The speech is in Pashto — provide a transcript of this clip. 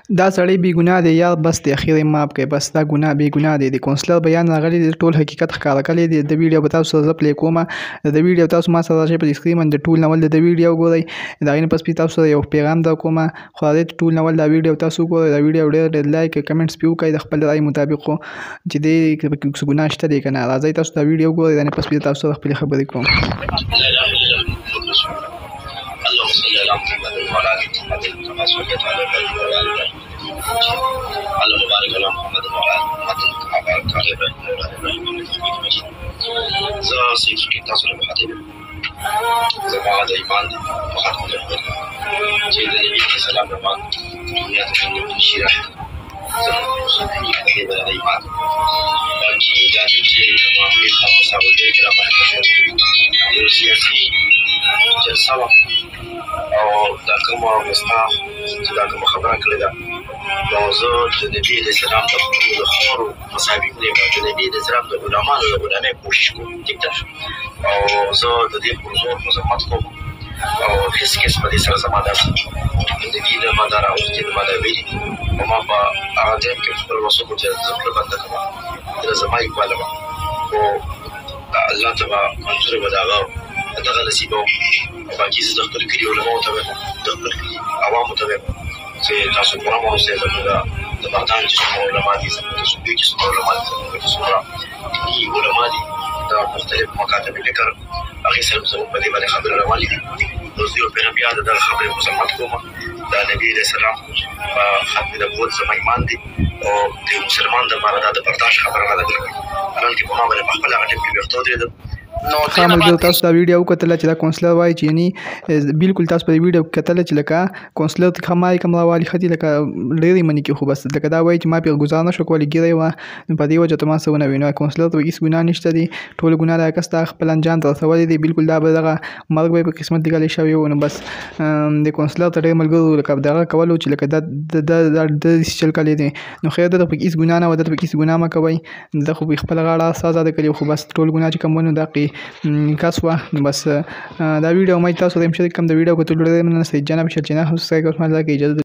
دا سړی بې ګناه دی یار، بس دی اخیر یې معاف کړئ، بس دا ګناه بې ګناه دی. د کونسلر بیان راغلی دی، ټول حقیقت ښکاره کړی دی. د ویډیو به تاسو سره زه پلی کوم. د ویډیو تاسو ما سره راشئ په سکرین باندې ټول نول د ویډیو وګورئ. د هغې نه پس پې تاسو سره یو پیغام در کوم. خو راځئ ټول نول دا ویډیو تاسو وګورئ. دا ویډیو ډېر ډېر لایک کمنټس پې وکړئ د خپل رأی مطابق چې دی پکې څه ګناه شته دی که نه. راځئ تاسو دا ویډیو وګورئ، د نه پس پې تاسو سره خپلې خبرې کوم. اللهم صل على محمد وعلى ال محمد كما صليت على ابراهيم وعلى ال ابراهيم، اللهم بارك على محمد وعلى ال محمد كما باركت على ابراهيم وعلى ال ابراهيم انك حميد مجيد. زه سید فقیر تاسو له مخاطب یم. زما د ایمان په ختم نبوت چې د نبي علیه السلام نه بعد دنیا ته څنګه شي راغلی، زموږ مسلمانۍ په دې باندې ایمان. باقي دا چې زما پېښه په ساولډې کې رامخته شوه، یو سیاسي جلسه وه او دا کومه مستا چې دا کومه خبره کړې ده، نو زه د نبي علیه السلام د خپلو د خاورو مصابیب نه یم، د نبي علیه السلام د غلامانو د غلامۍ کوشش کوم، ټیک ده. او زه د دې پرزور مذمت کوم او هېڅ قسمه دې سره زما داسې نه دي، نه ما دا راغوښتي، نه ما دا ویلي دي. او ما په هغه ټایم کې خپل وسو چې زه خوله بنده کړم، دا زما اقبال وه. خو الله ته به منظور به د هغه دغه نصیبه. او باقي زه د خپل کلي علماو ته وایم، د خپل کلي عوامو ته وایم چې تاسو پوره واوسئ. زموږ د بغداد چې څومره علما دي، زموږ د صوبې چې څومره علما دي، زموږ چې څومره دیني علما دي، د مختلف مکاتب فکر هغې سره زموږ په دې باندې خبرې روانې دي. نو زه یو پېره بیا د دغه خبرې مذمت کوم. د نبي علیه السلام په ختم نبوت زما ایمان دی او د یو مسلمان دپاره دا د برداشت خبره نه ده. حالانکه په ما باندې په خپله هغه ټایم کې ویښته ودرېدل. ښه ملګرو، تاسو دا ویډیو وکتله چې دا کونسلر وایي چې یعنی بالکل تاسو په دې ویډیو کې کتله چې لکه کونسلر ته ښه مایک هم راوالي ښه دي، لکه ډېرې منې کې، خو بس لکه دا وایي چې ما پرې ګوزار نه شو کولی، ږیره یې وه، نو په دې وجه ته ما څه ونه وي. نو کونسلر ته هېڅ ګناه نشته دی، ټول ګناه دا کس ته خپل انجام ته رسولی دی. بالکل دا به دغه مرګ به یې په قسمت لیکلی شوی و. نو بس د کونسلر ته ډېر ملګرو لکه دغه کولو چې لکه دا دا داسې چل کړی دی. نو خیر، ده ته پکې هېڅ ګناه نه وه، ده ته پکې هېڅ ګناه مه کوئ، ده خو پرې خپله غاړه آزاده کړې، خو بس ټول ګناه چې کوم و نو دا کس وه. نو بس دا ویډیو ما تاسو ته شریک کوم. د ویډیو کتلو ډېره مننه. سید جان افیشل چینل سبسکرایب کړئ، لایک اجازه.